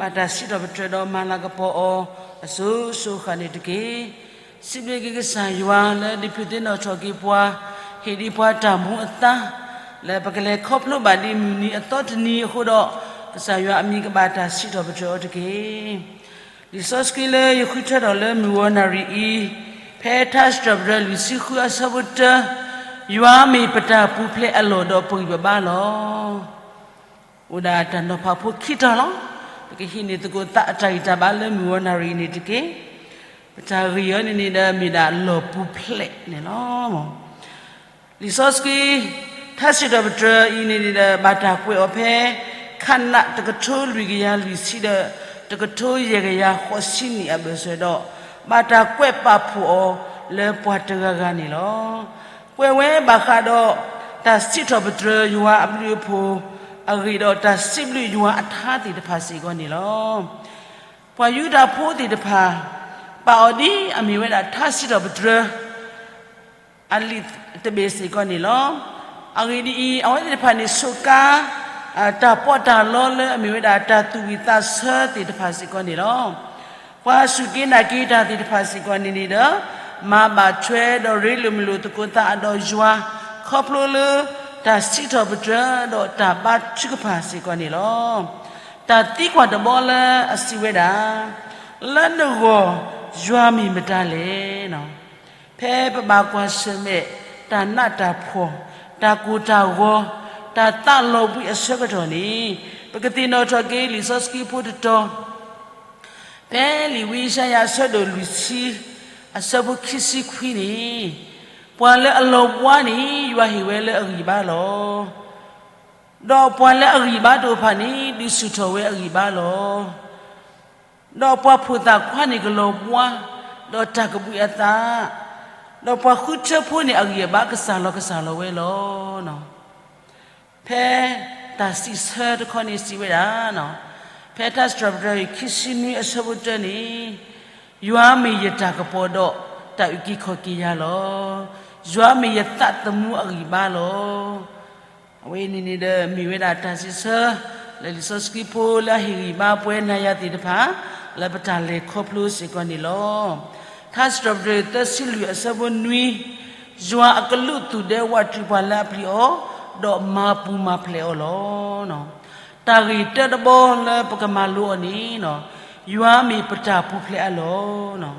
ဘၣ်တၢ်စံးထီၣ်ပတြၢၤဒီးမၤလၤကပီၤအီၤအစိၤစိၤအဃၣ်န့ၣ်တက့ၢ်. စံးဘျုးက့ၤကစၢ်ယွၤလၢဒုးဖုးသ့ၣ်နီၣ်ထီၣ်က့ၤပှၤ, ဟ့ၣ်ဒံးပှၤတၢ်မူအသါ, လၢပကလဲၤခီဖျိဘၣ်ဒံးမုၢ်နံၤအသီတနံၤအဃိဒီး, ကစၢ်ယွၤအမံၤကဘၣ်တၢ်စံးထီၣ်ပတြၢၤအီၤတက့ၢ်. လံာ်စီဆှံလၢယဃုထၢထီၣ်လၢမုၢ်ဂီၤနၣ်ရံၣ်အံၤ, ဖဲထါစံးထီၣ်ပတြၢၤလွံၢ်ဆံဃုအဆၢဖိတၢ, ယွၤမ့ၢ်ပတၢ်ပူၤဖျဲးအလီၢ်ဒီးပဂံၢ်ပဘါလီၤ. အိၣ်ဒၣ်တၢ်နီၤဖးဖိခံတီၤလီၤ. ပကဟံးန့ၢ်သကိးသးအတၢ်ဂံၢ်တၢ်ဘါလၢမုၢ်ဂီၤနၣ်ရံၣ်အံၤန့ၣ်တက့ၢ်. ပတၢ်ဂ့ၢ်အံၤန့ၣ်န့ၣ်ဒီးမ့ၢ်ဒၣ်လီၢ်ပူၤဖျဲးန့ၣ်လီၤ. လံာ်စီဆှံ, ထါစံးထီၣ်ပတြၢၤအံၤန့ၣ်န့ၣ်ဒီး ဘၣ်တၢ်ကွဲးအီၤဖဲ ခၣ်နးတကထိလွံၢ်ကယၤလွံၢ်ဆံဒီး တကထိယဲၢ်ကယၤဃိးဆံနံၣ်အဘၢၣ်စၢၤဒီး, ဘၣ်တၢ်ကွဲးပာ်ဖှိၣ်အီၤလၢပှၤတဂၤဂၤန့ၣ်လီၤ. ကွဲးဝဲဘၣ်ဃးဒီး တၢ်စံးထီၣ်ပတြၢၤယွၤအဘျုးအဖှိၣ်, အဂ့ၢ်ဒီးတၢ်စံးဘျုးယွၤအထါသ့ၣ်တဖၣ်စ့ၢ်ကီးန့ၣ်လီၤ. ပှၤယူဒၤဖိသ့ၣ်တဖၣ် ပာ်အီၤဒ်အမ့ၢ်ဝဲဒၣ်ထါစံးထီၣ်ပတြၢၤ အလံာ်တဘ့ၣ်စ့ၢ်ကီးန့ၣ်လီၤ. အဂ့ၢ်ဒ်အံၤ, အဝဲသ့ၣ်တဖၣ်န့ၣ်ဆိးကါ တၢ်ပီးတၢ်လီလၢအမ့ၢ်ဝဲဒၣ်တၢ်သူၣ်ဝံၣ်သးဆၢသ့ၣ်တဖၣ်စ့ၢ်ကီးန့ၣ်လီၤ. ပှၤစူၢ်က့ၤနာ်က့ၤတၢ်သ့ၣ်တဖၣ်စ့ၢ်ကီးန့ၣ်န့ၣ်ဒီး, မၤဘၣ်ထွဲဒီးရ့လိာ်မုာ်လိာ်သကိးသးအဒီးယွၤ, ခီဖျိလၢတၢ်စံးထီၣ်ပတြၢၤဒီးတၢ်ဘါထုကဖၣ်စ့ၢ်ကီးန့ၣ်လီၤ. တၢ်သံကွၢ်တဘီလၢအစံးဝဲဒၣ်, လၢနဂီၢ်ယွၤမ့ၢ်မတၤလဲၣ်. ဖဲပဘၣ်ကွၢ်ဆၢၣ်မဲာ် တၢ်နးတၢ်ဖှီၣ်, တၢ်ကိၢ်တၢ်ဂီၤ, တၢ်သးလီၤဘှံးအဆၢကတီၢ်န့ၣ်, ပကသ့ၣ်နီၣ်ထီၣ်က့ၤလံာ်စီဆှံဖိတတီၤ, ဖဲလံာ်ဝံယၡါယၤအဆၢဒိၣ်လွံၢ်ဆံ, အဆၢဖိခံဆံခွံန့ၣ်, ပှၤလၢအလီၤဘှါန့ၣ် ယွၤဟ့ၣ်ဝဲလၢအဂံၢ်ဘါလီၤ. ဒီးပှၤလၢအဂံၢ်ဘါတအိၣ်တဖၣ်န့ၣ် ဒုးဆူၣ်ထီၣ်ဝဲအဂံၢ်ဘါလီၤ. ဒီးပှၤဖိသၣ်ခွါန့ၣ်ကလီၤဘှါ, ဒီးတၢ်ကဘှံးအသး, ဒီးပှၤဃုထၢဖိန့ၣ်အဂံၢ်အဘါကစၢ်လီၤကစၢ်လီၤဝဲလီၤ. ဖဲတၢ်စံးဆၢတခီန့ၣ်စံးဝဲဒၣ်, ဖဲထါစံးထီၣ်ပတြၢၤခံဆံနွံအဆၢဖိတၢန့ၣ်, ယွၤမ့ၢ်ယတၢ်ကပီၤဒီးတၢ်အုၣ်က့ၤခီၣ်က့ၤယၤလီၤ. ယွၤမ့ၢ်ယသးသမူအဂံၢ်ဘါလီၤ. အဝဲန့ၣ်န့ၣ်ဒီးမ့ၢ်ဝဲဒၣ်တၢ်စံးဆၢ လၢလံာ်စီဆှံဖိလၢအဟ့ၣ်ဂံၢ်ဘါပှၤနၤယၤသ့ၣ်တဖၣ် လၢပတၢ်လဲၤခီဖျိစ့ၢ်ကီးန့ၣ်လီၤ. ထါစံးထီၣ်ပတြၢၤသၢဆံလွံၢ်အဆၢဖိနွံ, ယွၤအကလူးသူၣ်ဒဲဝးတံၢ်ပှၤလၢအပျံၤအီၤ, ဒီးမၤပူၤမၤဖျဲးအီၤလီၤ. တၢ်ဂ့ၢ်တၢတဘီလၢပကမၤလိအီၤန့ၣ်, ယွၤမ့ၢ်ပတၢ်ပူၤဖျဲးအလီၢ်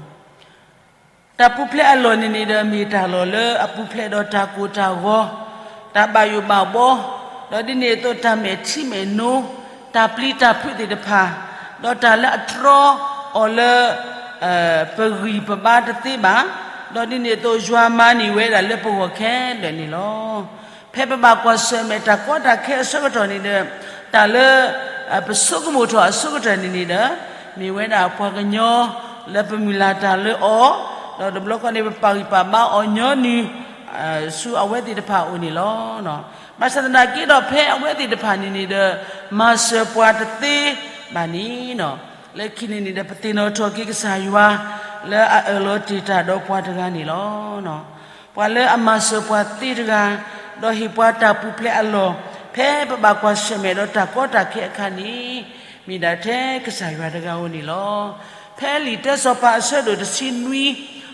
တၢ်ပူၤဖျဲးအလီၢ်န့ၣ်န့ၣ်ဒီး မ့ၢ်တၢ်လီၢ်လၢအပူၤဖျဲးဒီးတၢ်ကိၢ်တၢ်ဂီၤ, တၢ်ဘၣ်ယိၣ်ဘၣ်ဘှီ, ဒီးဒ်န့ၣ်အသိးတၢ်မဲာ်ထံမဲာ်နိ, တၢ်ပျံၤတၢ်ဖုးသ့ၣ်တဖၣ်, ဒီးတၢ်လၢအတြီအီၤလၢ ပဂံၢ်ပဘါတသ့ဘၣ်, ဒီးဒ်န့ၣ်အသိးယွၤမၤန့ၢ်ဝဲဒၣ်လၢပဂီၢ်ခဲလၢာ်န့ၣ်လီၤ. ဖဲပဘၣ်ကွၢ်ဆၢၣ်မဲာ်တၢ်ကီတၢ်ခဲအဆၢကတီၢ်န့ၣ်ဒီး, တၢ်လၢ ပဆိကမိၣ်ထီၣ်အဆိကတၢၢ်န့ၣ်န့ၣ်ဒီး, မ့ၢ်ဝဲဒၣ်ပှၤကညီလၢပမုၢ်လၢ်တၢ်လၢအီၤ, ဒီးတဘျီဃီန့ၣ် ပပာ်ဂံၢ်ပာ်ဘါအီၤညီနုၢ် ဆူအဝဲသ့ၣ်တဖၣ်အအိၣ်န့ၣ်လီၤ. ဘၣ်ဆၣ်သနာ်က့ဒီးဖဲအဝဲသ့ၣ်တဖၣ်န့ၣ်န့ၣ်ဒီး, မၤစၢၤပှၤတသ့ဘၣ်န့ၣ်, လၢခံန့ၣ်န့ၣ်ဒီး ပသ့ၣ်နီၣ်ထီၣ်က့ၤကစၢ်ယွၤ လၢအအၢၣ်လီၤတ့ၢ်တၢ်ဒီးပှၤတဂၤန့ၣ်လီၤ. ပှၤလၢအမၤစၢၤပှၤသ့တဂၤ, ဒီးဟ့ၣ်ပှၤတၢ်ပူၤဖျဲးအလီၢ်, ဖဲပဘၣ်ကွၢ်ဆၢၣ်မဲာ်ဒီးတၢ်ကီတၢ်ခဲအခါန့ၣ်, မ့ၢ်ဒၣ်ထဲကစၢ်ယွၤတဂၤဧိၤန့ၣ်လီၤ. ဖဲလံာ်တၢစီၤပၤအဆၢဒိၣ်တဆံနွံ,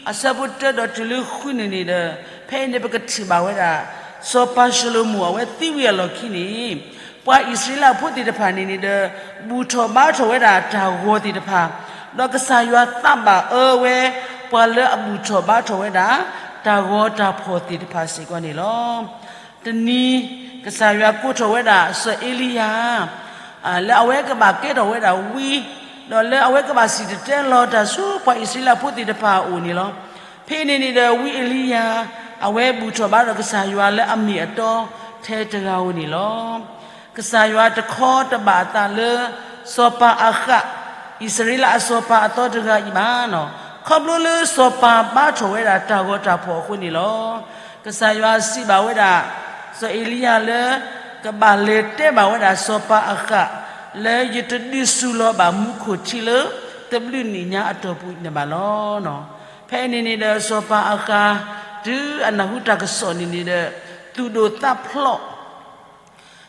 အဆၢဖိတၢဒီးတုၤလၢဃုန့ၣ်န့ၣ်ဒီး, ဖဲအံၤန့ၣ်ပကထံၣ်ဘၣ်ဝဲဒၣ်, စီၤပၤၡလိၤမိၣ်အဝဲသံဝံၤအလီၢ်ခံန့ၣ်, ပှၤအံၣ်စရ့လးဖိသ့ၣ်တဖၣ်န့ၣ်န့ၣ်ဒီး, ဘူၣ်ထီၣ်ဘါထီၣ်ဝဲဒၣ်တၢ်ဂီၤသ့ၣ်တဖၣ်, ဒီးကစၢ်ယွၤသးဘၣ်အၢဝဲ, ပှၤလၢအဘူၣ်ထီၣ်ဘါထီၣ်ဝဲဒၣ်, တၢ်ဂီၤတၢ်ဖှီၣ်သ့ၣ်တဖၣ်စ့ၢ်ကီးန့ၣ်လီၤ. တနံၤ, ကစၢ်ယွၤကိးထီၣ်ဝဲဒၣ်စီၤအ့လံယၤ လၢအဝဲကဘၣ်ကဲထီၣ်ဝဲဒၣ်ဝံ, ဒီးလၢအဝဲကဘၣ်စံၣ်တဲၤတဲလီၤတၢ်ဆူပှၤအံၣ်စရ့လးဖိသ့ၣ်တဖၣ်အအိၣ်န့ၣ်လီၤ. ဖဲအံၤန့ၣ်န့ၣ်ဒီးဝံအ့လံယၤ, အဝဲဘူၣ်ထီၣ်ဘါထီၣ်ကစၢ်ယွၤလၢအမ့ၢ်အတီထဲတဂၤဧိၤန့ၣ်လီၤ. ကစၢ်ယွၤတခီတဘၣ်အသးလၢ စီၤပၤအၤဃး, အံၣ်စရ့လးအစီၤပၤအသီတဂၤအံၤဘၣ်, ခီဖျိလၢစီၤပၤဘါထီၣ်ဝဲဒၣ်တၢ်ဂီၤတၢ်ဖှီၣ်အဃိန့ၣ်လီၤ. ကစၢ်ယွၤစံးဘၣ်ဝဲဒၣ်, စီၤအ့လံယၤလၢ, ကဘၣ်လဲၤတဲဘၣ်ဝဲဒၣ်စီၤပၤအၤဃး, လၢယတဒုးစူၤလီၤဘၣ်မူခိၣ်ထံလၢ, တဘျုးနံၣ်ညါအတီၢ်ပူၤန့ၣ်ဘၣ်လီၤ. ဖဲအံၤန့ၣ်န့ၣ်ဒီးစီၤပၤအၤဃး, တုၤအနၢ်ဟူတၢ်ကစီၣ်န့ၣ်န့ၣ်ဒီး, သူၣ်ဒိၣ်သးဖျိး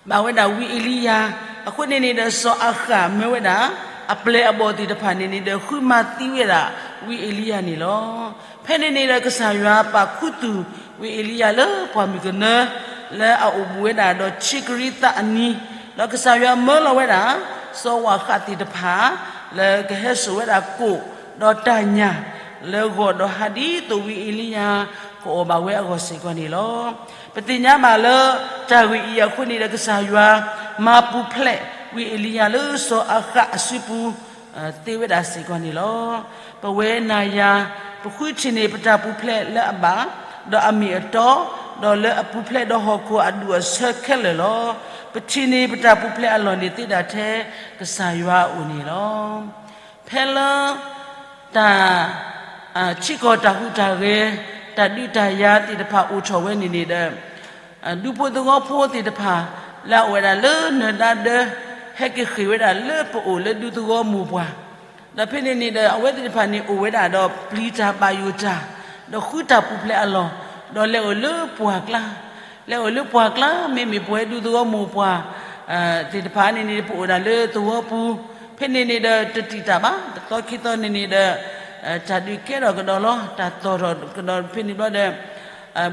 ဘၣ်ဝဲဒၣ်ဝံအ့လံယၤ, အဃိန့ၣ်န့ၣ်ဒီးစီၤအၤဃးမၢဝဲဒၣ်, အပျဲၢ်အဘီၣ်သ့ၣ်တဖၣ်န့ၣ်န့ၣ်ဒီး ဃုမၤသံဝဲဒၣ်ဝံအ့လံယၤန့ၣ်လီၤ. ဖဲန့ၣ်န့ၣ်ဒီး ကစၢ်ယွၤပာ်ခူသူၣ်ဝံအ့လံယၤလၢပှၢ်မုၢ်ကနၢ လၢအအိၣ်ဘူးဝဲဒၣ်ဒီးဆ့ကရံသးအနံၤ, ဒီးကစၢ်ယွၤမၢလီၤဝဲဒၣ် စီၤဝၣ်ဃးသ့ၣ်တဖၣ် လၢကဟဲစိာ်ဝဲဒၣ်ကိၣ်ဒီးတၢ်ညၣ် လၢဂီၢ်ဒီးဟးဒ်သိးဝံအ့လံယၤ ကအီၣ်ဘၣ်ဝဲအဂီၢ်စ့ၢ်ကီးန့ၣ်လီၤ. ပသ့ၣ်ညါဘၣ်လၢ တၢ်ဂ့ၢ်အံၤအဃိန့ၣ်ဒီး ကစၢ်ယွၤမၤပူၤဖျဲးဝံအ့လံယၤလၢစီၤအၤဃးအစုပူၤ သ့ဝဲဒၣ်စ့ၢ်ကီးန့ၣ်လီၤ. ပဝဲနၤယၤ ပဃုထံၣ်န့ၢ်ပတၢ်ပူၤဖျဲးလၢအဘၣ်, ဒီးအမ့ၢ်အတီ, ဒီးလၢအပူၤဖျဲးဒီးဟီၣ်ခိၣ်အဒူၣ်အဆၢခဲလၢာ်လီၤ. ပထံၣ်န့ၢ်ပတၢ်ပူၤဖျဲးအလီၢ်န့ၣ်သ့ဒၣ်ထဲကစၢ်ယွၤအအိၣ်န့ၣ်လီၤ. ဖဲလၢ တၢ် ထံကီၢ်တၢ်ဟူးတၢ်ဂဲၤ တၢ်ဒုးတၢ်ယၤသ့ၣ်တဖၣ်အိၣ်ထီၣ်ဝဲန့ၣ်န့ၣ်ဒီး ဒူဖိသဝီဖိသ့ၣ်တဖၣ် လၢအအိၣ်ဝဲဒၣ်လၢနၢၤဒါဒၢ ဟဲက့ၤဃ့ၢ်ဝဲဒၣ်လၢပအိၣ်လၢဒူသဝီမိၢ်ပှၢ်, ဒီးဖဲန့ၣ်န့ၣ်ဒီး အဝဲသ့ၣ်တဖၣ်န့ၣ်အိၣ်ဝဲဒၣ်ဒီးပျံၤတၢ်ဘၣ်ယိၣ်တၢ်, ဒီးဃုတၢ်ပူၤဖျဲးအလီၢ်, ဒီးလဲၤအိၣ်လၢပှၢ်ကျါ, လဲၤအိၣ်လၢပှၢ်ကျါ မ့မ့ၢ်ပဝဲဒူသဝီမိၢ်ပှၢ် သ့ၣ်တဖၣ်န့ၣ်န့ၣ် ပအိၣ်ဒၣ်လၢသဝီပူၤ, ဖဲန့ၣ်န့ၣ်ဒီးတတံာ်တာ်ဘၣ် တသီခံသီန့ၣ်န့ၣ်ဒီး တၢ်ဒုးကဲထီၣ်ကဒီးလီၤ, တၢ်သီၣ်ထီၣ်ကဒီးဖဲန့ၣ်ဘျီဒီး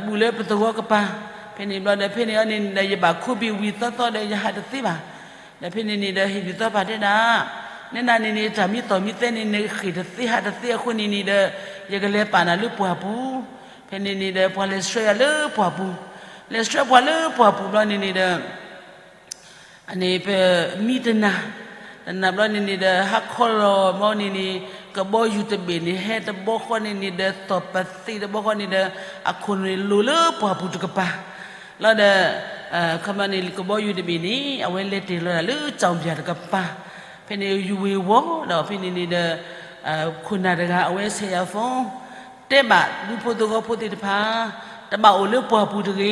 ဘူးလၢပသဝီကပၤ, ဖဲန့ၣ်ဘျီဒီး ဖဲန့ၣ်အီၤန့ၣ်န့ၣ်ဒီး ယဘၣ်ခိးဘ့ၣ်ဝံၤသီသီဒီး ယဟးတသ့ဘၣ်. ဒီးဖဲန့ၣ်န့ၣ်ဒီး ဟ့ၣ်ဒုးသီပာ်တဲဒၣ်, နဲဒၣ်န့ၣ်န့ၣ် တၢ်မံသီၣ်မံသဲန့ၣ် နဃ့ၢ်တသ့ဟးတသ့အဃိန့ၣ်န့ၣ်ဒီး ယကလဲၤပာ်နၤလၢပှၢ်ပူၤ, ဖဲန့ၣ်န့ၣ်ဒီး ပှၤလဲၤဆှၢယၤလၢပှၢ်ပူၤ, လဲၤဆှၢပှၤလၢပှၢ်ပူၤဘျီန့ၣ်န့ၣ်ဒီး အန့ၣ် ပမံတနၤ, တနၤဘျီန့ၣ်န့ၣ်ဒီး ဟါခီလီၤဘျီန့ၣ်န့ၣ် ကဘီယူၤတဘ့ၣ်န့ၣ် ဟဲတဘီဃီန့ၣ်န့ၣ်ဒီး သီၣ်ပသ့တဘီဃီန့ၣ်ဒီး အခိၣ်န့ၣ်လိၤလၢပှၢ်ပူၤတကပၤ, လီၤဒီး ခီမီန့ၣ် ကဘီယူၤတဘ့ၣ်န့ၣ် အဝဲလဲၤတ့ၢ်လီၤဒၣ်လၢကၠီၣ်ပၠၣ်တကပၤ, ဖဲန့ၣ်ယူၤဝ့ၤဝီၤဒီး ဖဲန့ၣ်န့ၣ်ဒီး ခိၣ်နၢ်တဂၤ အဝဲဆဲးယၤဖိ တဲဘၣ်ဒူဖိသဝီဖိသ့ၣ်တဖၣ်, တဘၣ်အိၣ်လၢပှၢ်ပူၤတဂ့ၤ,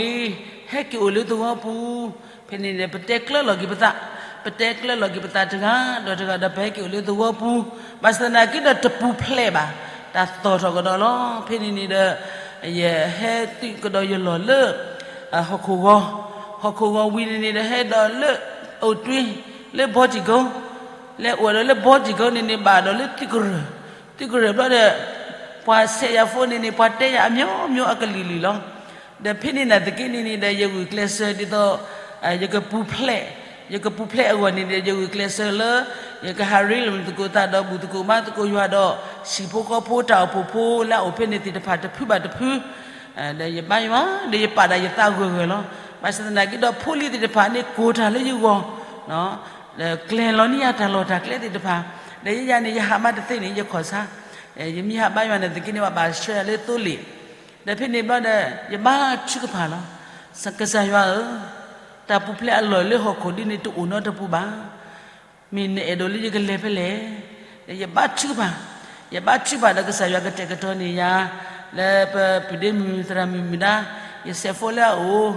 ဟဲက့ၤအိၣ်လၢသဝီပူၤ, ဖဲန့ၣ်န့ၣ် ပတဲကျၢၤလီၤက့ၤပသး, ပတဲကျၢၤလီၤက့ၤပသးတဂၤဒီးတဂၤဒီး ပဟဲက့ၤအိၣ်လၢသဝီပူၤ, ဘၣ်ဆၣ်သနာ်က့ဒီးတပူၤဖျဲးဘၣ်, တၢ်သီၣ်ထီၣ်ကဒီးလီၤ. ဖဲန့ၣ်န့ၣ်ဒီး ယဟဲသုးကဒီးယလီၢ်လၢ ဟီၣ်ခိၣ်ဂီၤ, ဟီၣ်ခိၣ်ဂီၤဝံၤန့ၣ်န့ၣ်ဒီး ဟဲဒီးလၢ အိၣ်တွ့ လၢဘီတံၢ်ကိ လဲၤအိၣ်ဒီးလၢဘီတံၢ်ကိန့ၣ်န့ၣ် ဘၣ်ဒီးလၢသုးကရၢၢ်, သုးကရၢၢ်ဘျီဒီး ပှၤဆဲးယၤဖိန့ၣ်န့ၣ် ပှၤတဲယၤအမျိုးမျိုးအကလုာ်လုာ်လီၤ. ဒီးဖဲန့ၣ်နာ်သက့န့ၣ်န့ၣ်ဒီး ယဂုာ်ကျဲးစၢးဒ်သိး ယကပူၤဖျဲး, ယကပူၤဖျဲးအဂီၢ်န့ၣ်ဒီး ယဂုာ်ကျဲးစၢးလၢ ယကဟးရ့လိာ်သကိးသးဒီးဘူၣ်သကိးဘါသကိးယွၤဒီး ဟံၣ်ဖိဃီဖိတၢ်အိၣ်ဖှိၣ်ဖိလၢအအိၣ်ဖဲန့ၣ်သ့ၣ်တဖၣ်တဖုဘၣ်တဖု ဒီးယဘါယွၤ ဒီးယပာ်ဒၣ်ယသးဂၢၢ်ဂၢၢ်လီၤ. ဘၣ်ဆၣ်သနာ်က့ဒီး ဖိလံၤသ့ၣ်တဖၣ်န့ၣ် ကိၢ်တၢ်လၢယဂီၢ်, ကျဲၤလီၤန့ၢ်ယၤတၢ်လီၢ်တၢ်ကျဲသ့ၣ်တဖၣ်, ဒီးယဲယၤန့ၣ် ယဟးမးတသ့န့ၣ် ယခီၣ်ဆါ, ယမ့ၢ်ဟးဘါယွၤန့ၣ်သက့န့ၣ် ဘၣ်ဘၣ်ဆှၢယၤလၢသိလ့ၣ်, ဒီးဖဲန့ၣ်ဘျီဒီး ယဘါထုကဖၣ်လီၤ. ကစၢ်ယွၤဧၢ, တၢ်ပူၤဖျဲးအလီၢ်လၢဟီၣ်ခိၣ်ဒ်န့ၣ် တအိၣ်နီတပူၤဘၣ်. မ့ၢ်နအဲၣ်ဒိးလၢယကလဲၤဖဲလဲၣ်. ယဘါထုကဖၣ်, ယဘါထုကဖၣ်ဒီးကစၢ်ယွၤကတဲာ်ကတီၤန့ၢ်ယၤ, လၢပပုၢ်ဒ့မုၣ်သရၣ်မုၣ်မုၢ်ဒါ, ယစဲးဖိလၢအအိၣ်,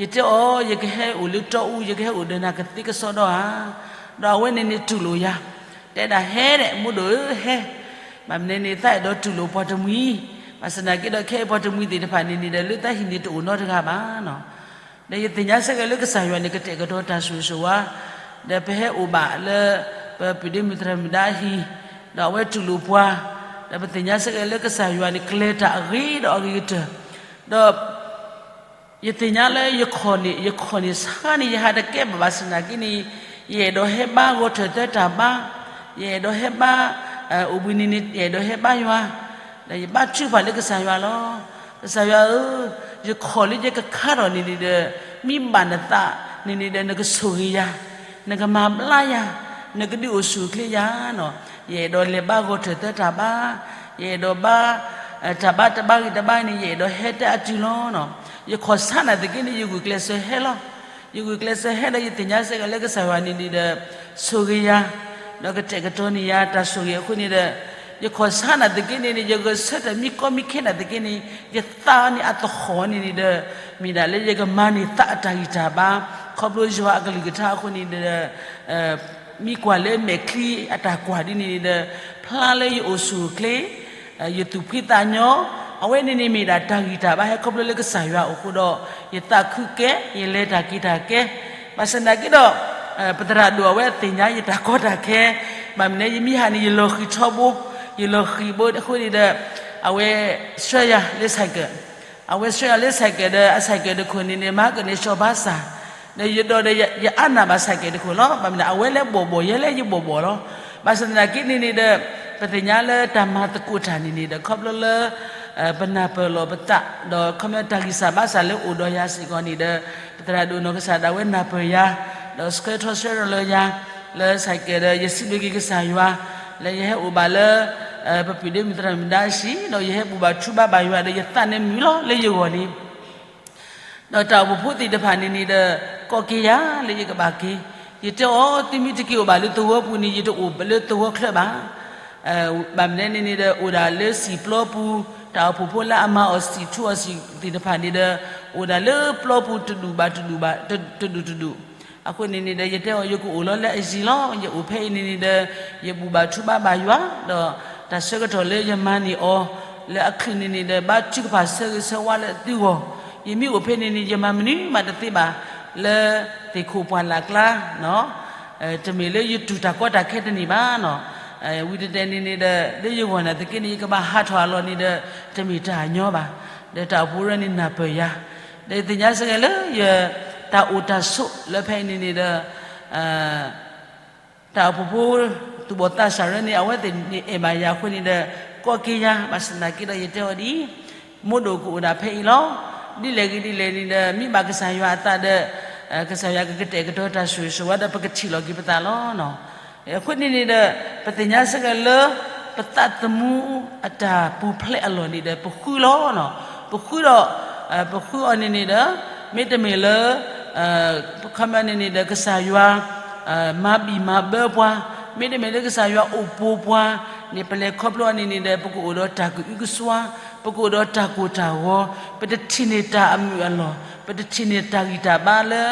ယတဲအီၤ ယကဟဲအိၣ်လၢတီအူ, ယကဟဲအိၣ်ဒီးနၤကသ့ကစီဒီဧါ. ဒီးအဝဲန့ၣ်န့ၣ်တူၢ်လိာ်ယၤ, တဲဒၣ်ဟဲဒဲး မိၢ်ဒိၣ်ဧၢဟဲ, ဘၣ်မနုၤန့ၣ် သးအဲၣ်ဒိးတူၢ်လိာ်ပှၤတမှံၤ, ဘၣ်ဆၣ်သနာ်က့ဒီး ခဲအံၤပှၤတမှံၤသ့ၣ်တဖၣ်န့ၣ်န့ၣ်ဒီး လၢတၢ်ဟံၣ်န့ၣ်တအိၣ်နီတဂၤဘၣ်နီၤ. ဒီးယသ့ၣ်ညါစ့ၢ်ကီးလၢကစၢ်ယွၤန့ၣ် ကတဲာ်ကတီၤတၢ်ဆိၣ်ဂ့ၤဆိၣ်ဝါ, ဒီးပဟဲအိၣ်ဘၣ်လၢ ပပုၢ်ဒ့မုၣ်သရၣ်မုၣ်ဒါအဟံၣ်, ဒီးအဝဲတူၢ်လိာ်ပှၤ, ဒီးပသ့ၣ်ညါစ့ၢ်ကီးလၢကစၢ်ယွၤန့ၣ် ကလဲၤတၢ်အဂ့ၤဒီးအဂ့ၤကတၢၢ်, ဒီး ယသ့ၣ်ညါလၢယခီၣ်န့ၣ် ယခီၣ်န့ၣ်ဆါန့ၣ် ယဟးတကဲဘၣ်ဘၣ်ဆၣ်သနာ်က့န့ၣ်, ယအဲၣ်ဒိးဟဲဘါဂီၤထၢၣ်သၢတၢ်ဘါ, ယအဲၣ်ဒိးဟဲဘါ, အိၣ်ဘှံးနံၤန့ၣ် ယအဲၣ်ဒိးဟဲဘါယွၤ, ဒီးယဘါထုကဖၣ်လၢကစၢ်ယွၤလီၤ. ကစၢ်ယွၤဧၢ, ယခီၣ်လၢယကခါထီၣ်န့ၣ်န့ၣ်ဒီး မ့ၢ်ဘၣ်နသးန့ၣ်န့ၣ်ဒီး နကဆိၣ်ဂ့ၤယၤ, နကမၤဘျါယၤ, နကဒုးအိၣ်ဆူၣ်အိၣ်ချ့ယၤနီၤ. ယအဲၣ်ဒိးလဲၤဘါဂီၤထၢၣ်သၢတၢ်ဘါ, ယအဲၣ်ဒိးဘါ တၢ်ဘါတဘါဂ့ၤတဘါန့ၣ် ယအဲၣ်ဒိးဟဲတၢ်အတုၤလီၤနီၤ. ယခီၣ်ဆါနာ်သက့န့ၣ် ယဂုာ်ကျဲးစၢးဟဲလီၤ. ယဂုာ်ကျဲးစၢးဟဲဒီး ယသ့ၣ်ညါစ့ၢ်ကီးလၢကစၢ်ယွၤန့ၣ်န့ၣ်ဒီး ဆိၣ်ဂ့ၤယၤ, ဒီးကတဲာ်ကတီၤန့ၢ်ယၤတၢ်ဆိၣ်ဂ့ၤအဃိန့ၣ်ဒီး, ယခီၣ်ဆါနာ်သက့န့ၣ်န့ၣ် ယဂဲၤဆၢထၢၣ်မံကီမံခဲနာ်သက့န့ၣ် ယသးန့ၣ်အသဟီၣ်န့ၣ်န့ၣ်ဒီး မ့ၢ်ဒၣ်လၢယကမၤန့ၢ်သးအတၢ်ဂံၢ်တၢ်ဘါ, ခီဖျိယွၤအကလုၢ်ကထါအဃိန့ၣ်ဒီး မ့ၢ်ကွၢ်လၢမဲာ်ချံအတၢ်ကွၢ်ဒ်န့ၣ်ဒီး ဖျါလၢယအိၣ်ဆူၣ်အိၣ်ချ့, ယသူၣ်ဖှံသးညီ, အဝဲန့ၣ်န့ၣ်မ့ၢ်ဒၣ်တၢ်ဂံၢ်တၢ်ဘါဟဲခီဖျိလၢကစၢ်ယွၤအအိၣ်အဃိဒီး ယသးခုကဲ, ယလဲၤတၢ်က့ၤတၢ်ကဲ, ဘၣ်ဆၣ်သနာ်က့ဒီး ပသရၣ်ဒိၣ်အဝဲသ့ၣ်ညါယတၢ်ကီတၢ်ခဲ, ဘၣ်မနုၤလဲၣ် ယမံဟးန့ၣ် ယလီၤဃံၤထီဘိ, ယလီၤဃံၤဘိအဃိန့ၣ်ဒီး အဝဲဆှၢယၤလၢ cycle, အဝဲဆှၢယၤလၢ cycle ဒီး အ cycle တခိၣ်န့ၣ်န့ၣ် မၤကန့ၢ်ဆှီဘၣ်ဆၣ်, ဒီးယဒိးဒီးယအါနၢ်ဘၣ် cycle တခိၣ်လီၤ. ဘၣ်မနုၤ အဝဲလၢဘီၣ်ဘီၣ် ယဲလၢယဘီၣ်ဘီၣ်လီၤ. ဘၣ်ဆၣ်သနာ်က့န့ၣ်န့ၣ်ဒီး ပသ့ၣ်ညါလၢတၢ်မၤသကိးတၢ်န့ၣ်န့ၣ်ဒီး ခီဖျိလၢ ပနၢ်ပၢၢ်လီၤပသး ဒီးခီဖျိတၢ်ဂံၢ်စၢ်ဘါစၢ်လၢအိၣ်ဒီးယၤစ့ၢ်ကီးန့ၣ်ဒီး ပသရၣ်ဒိၣ်နီၢ်ကစၢ်ဒၣ်ဝဲနၢ်ပၢၢ်ယၤ, ဒီးဆှၢထီၣ်ဆှၢထီၣ်လၢယၤ လၢ cycle ဒီးယစံးဘျုးက့ၤကစၢ်ယွၤ လၢယဟဲအိၣ်ဘၣ်လၢ ပပုၢ်ဒ့မုၣ်သရၣ်မုၣ်ဒါအဟံၣ် ဒီးယဟဲဘူၣ်ဘၣ်ထူဘၣ်ဘၣ်ယွၤဒီးယသးန့ၣ်မုာ်လီၤလၢယဂီၢ်လံ. ဒီးတၢ်အိၣ်ဖှိၣ်ဖိသ့ၣ်တဖၣ်န့ၣ်န့ၣ်ဒီး ကိးက့ၤယၤလၢယကဘၣ်က့ၤ, ယတဲအီၤ သုမ့ၢ်တက့ၤအိၣ်ဘၣ်လၢသဝီပူၤန့ၣ် ယတအိၣ်လၢသဝီချၢဘၣ်. ဘၣ်မနုၤန့ၣ်န့ၣ်ဒီး အိၣ်ဒၣ်လၢစံာ်ပျီပူၤ, တၢ်အိၣ်ဖှိၣ်ဖိလၢအမၤအီၣ်စံာ်ထူအီၣ်စံာ်သ့ၣ်တဖၣ်န့ၣ်ဒီး အိၣ်ဒၣ်လၢပျီပူၤတဒူၣ်ဘၣ်တဒူၣ်ဘၣ် တဒူၣ်တဒူၣ်. အဃိန့ၣ်န့ၣ်ဒီး ယတဲအီၤ ယကအိၣ်လီၤလၢအယံၤလီၤ. ယအိၣ်ဖဲအံၤန့ၣ်န့ၣ်ဒီး ယဘူၣ်ဘၣ်ထူဘၣ်ဘၣ်ယွၤ ဒီးတၢ်ဆၢကတီၢ်လၢယမၤန့ၢ်အီၤ လၢအချုးန့ၣ်န့ၣ်ဒီး ဘါထုကဖၣ်ဆၢဂ့ၤဆၢဝါလၢအသုဂီၢ်, ယမ့ၢ်အိၣ်ဖဲန့ၣ်န့ၣ် ယမၤမနုၤမးတသ့ဘၣ် လၢသ့ၣ်ခိၣ်ပှၢ်လၢ်ကျါ တမ့ၢ်လၢယတူၢ်တၢ်ကီတၢ်ခဲတန့ၢ်ဘၣ်နီၤ. ဝံၤတတဲာ်န့ၣ်န့ၣ်ဒီး လၢယဂီၢ်နာ်သက့န့ၣ် ယကဘၣ်ဟးထီၣ်အလီၢ်န့ၣ်ဒီး တမ့ၢ်တၢ်ညီဘၣ်. ဒီးတၢ်အိၣ်ဖှိၣ်ရၢန့ၣ်နၢ်ပၢၢ်ယၤ, ဒီးယသ့ၣ်ညါစ့ၢ်ကီးလၢယတၢ်အိၣ်တၢ်ဆိးလၢဖဲအံၤန့ၣ်န့ၣ်ဒီး တၢ်အိၣ်ဖှိၣ်ဖိ သူၣ်ဘီၣ်သးစၢ်ရၢန့ၣ် အဝဲသ့ၣ်န့ၣ်အဲၣ်ဘၣ်ယၤအဃိန့ၣ်ဒီး ကိးက့ၤယၤ, ဘၣ်ဆၣ်သနာ်က့ဒီး ယတဲအီၤဒ်အံၤ, မိၢ်ဒိၣ်ကအိၣ်ဒၣ်ဖဲအံၤလီၤ. ဒ်လဲၣ်ဂ့ၤဒ်လဲၣ်န့ၣ်ဒီး မ့ၢ်ဘၣ်ကစၢ်ယွၤအသးဒီး ကစၢ်ယွၤကကတဲာ်ကတီၤတၢ်ဆိၣ်ဂ့ၤဆိၣ်ဝါဒီး ပကထံၣ်လီၤက့ၤပသးလီၤ. အဃိန့ၣ်န့ၣ်ဒီး ပသ့ၣ်ညါစ့ၢ်ကီးလၢ ပသးသမူအတၢ်ပူၤဖျဲးအလီၢ်န့ၣ်ဒီး ပဃုလီၤ. ပဃုဒီး ပဃုအီၤန့ၣ်န့ၣ်ဒီး မ့တမ့ၢ်လၢ ခီပညီန့ၣ်န့ၣ်ဒီး ကစၢ်ယွၤ မၤဘံၣ်မၤဘၢပှၤ, မ့တမ့ၢ်လၢကစၢ်ယွၤအိၣ်ပိာ်ပှၤန့ၣ် ပလဲၤခီဖျိအီၤန့ၣ်န့ၣ်ဒီး ပကအိၣ်ဒီးတၢ်ကအုကစွါ, ပကအိၣ်ဒီးတၢ်ကိၢ်တၢ်ဂီၤ, ပတထံၣ်န့ၢ်တၢ်အမုာ်အလီၢ်, ပတထံၣ်န့ၢ်တၢ်ဂံၢ်တၢ်ဘါလၢ